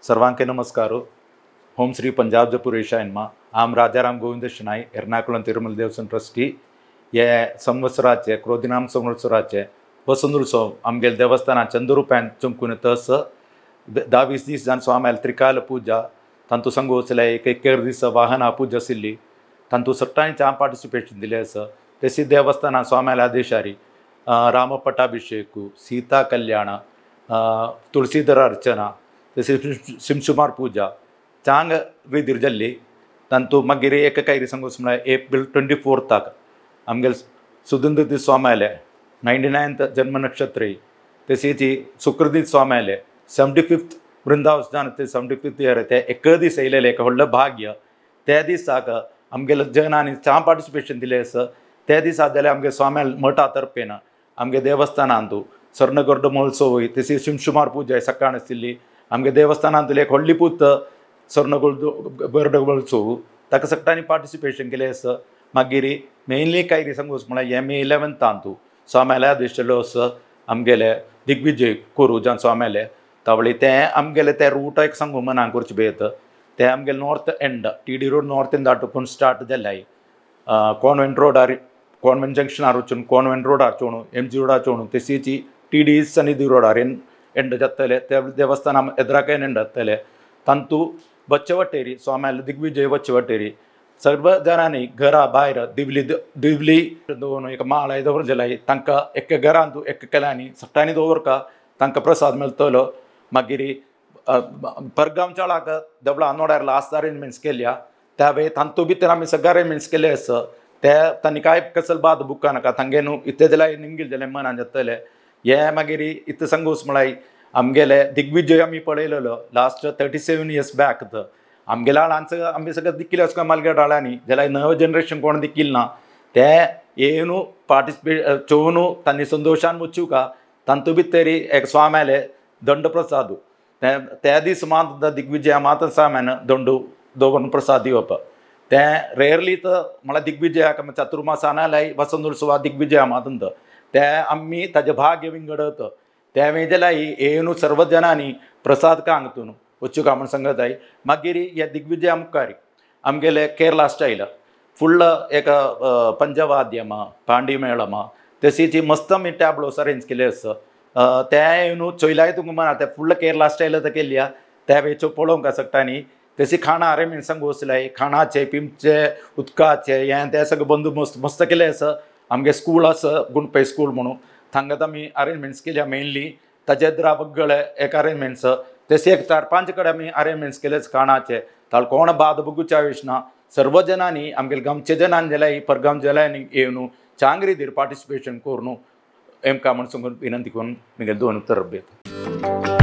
सर्वांके नमस्कार. होम श्री पंजाब जपुरेशायनमा आम Rajaram Govind शनाई Ernakulam Tirumala Dawson trustee. हे संवत्सराचे क्रोधिनाम संवत्सराचे वसंत उत्सव आमगेले देवस्थानान चंद्रुपान चमकून तस 10-20 दीस जावन स्वाम्याल त्रिकाल पूजा तांतू संग वचले एक एक दीस वाहना पूजा आशिल्ली तांतू सगळ्यांचे हांव पार्टिसिपेशन दिलें आसा. तशी देवस्थानान स्वाम्याल आदेशारी रामपट्टाभिषेक, सीता कल्याण, तुळसीधर अर्चना, तशी सिमसुमार पूजा चांग विधीर जाल्ली. तांतू मागीर एक कांय सांगूच म्हळ्यार एप्रिल 24 आमगेले सुदंद्र स्वाम्याले 99th जन्म नक्षत्र, तशीच सुकृदीत स्वाम्याले 75th वृंदावन जावन ते 75th year ते एक दीस येयलेले एक व्हडलें भाग्य. त्या दिसाक आमगेले जनांनी चांग पार्टिसिपेशन दिलें आसा. त्या दिसा जाल्यार आमगे स्वाम्याल मठा तर्फेन आमगे देवस्थानांतू स्वर्णगर्ड महोत्सव तशी शिमशुमार पूजा सकाळ आशिल्ली. आमगे देवस्थानांतली एक व्हडली पूत स्वर्णगोल्ड गर्ड महोत्सव ताका सगळ्यांनी पार्टिसिपेशन केलें आसा. मागीर मेनली कांय सांगूच म्हळ्यार हे मे 11 स्वाम्याले आदेश दिल्लो आसा आमगेले दिग्विजय करू जावन स्वाम्याले तावळी तें आमगेलें तें रूट एक सांगू मनाक करचें बेत तें आमगेलें north end TD road north end आटोपून start जाल्लें कॉन्वेंट रोडार कॉन्वेंट जंक्शनार वचून कॉन्वेंट रोडार चोणू एमजी रोडार चोणू तशीच टीडी सनिधी रोडार एंड जातले त्या देवस्थाना एद्राकय एंड जातले. तांतू बच्चवटेरी स्वाम्याले दिग्विजय वच्चवटेरी सर्व जणांनी घरा भायर दिवली दिवली दवरून एक माळ दवरलेली तांकां एका घरांत एका केल्यांनी सगळ्यांनी दवरका तांकां प्रसाद मेळटलो. मागीर परगांवच्या देवळा नोडार लास्ट अरेंजमेंट्स केल्या त्या वेळ तांतू भितर आमी सगळे अरेंजमेंट्स केले आसा. ते तांणी कांय कसल बाद बुका नाका तांगे न्हू इतले जाल्यार निमगील जाल्यार मनान जातले. हे मागीर इतलें सांगूच म्हळ्यार आमगेले दिग्विजय आमी पळयलेलो लास्ट 37 इयर्स बॅक आमगेल्या आळांचो आमी सगळें दिकिल्ले आसता मालगेट आळांनी जाल्यार नवें जनरेशन कोण दिकील ना ते येवन पार्टिसिपेट चोवन तांणी संतोशान वचूका. तांतू भितर एक स्वाम्याले दंड प्रसाद त्या दीस मात दिग्विजया मात स्वाम्यान दंडू दवरून प्रसाद दिवप तें रेयरली तर म्हळ्यार दिग्विजयाक चातुर्मासानालाय वसंत उत्सवा दिग्विजया मात ते आमी ताजें भाग्य विंगडत त्या वेळ जाल्यार येवन सर्व जणांनी प्रसाद कांगतून वचूका म्हूण सांगताय. मागीर ह्या दिग्विजया मुखार आमगेले केरला स्टायल फुडलो एक पंचवाद्यमा पांडीमेळमा तशीच मस्त आमी टॅबलोस अरेंज केले आसा. ते न्हू चोयलाय तुमकां मना ते फुडलो केरला स्टायल आतां केल्ली त्या वेळचो पळोवंक सगळ्यांनी. तशी खाणां अरेंजमेंट सांगू वचलाय खाणाचे पिंपचे उदकाचे हें तें सगळें बंदोबस्त मस्त केलें आसा. आमगे स्कूल आसा गुणपै स्कूल म्हणून थांगात आमी अरेंजमेंट्स केल्या मेनली ताजे बगळे एक अरेंजमेंट्स तशें एक 4-5 कडेन आमी अरेंजमेंट्स केले खाणाचे ताल कोण बाद बगुच्या ना सर्व जणांनी आमगेले गांवचे जणांनी जाल्यार परगांव जाल्यार येवन चांग रितीर पार्टिसिपेशन करून एमकां म्हूण सांगून विनंती करून म्हगेले दोन उत्तर बेत.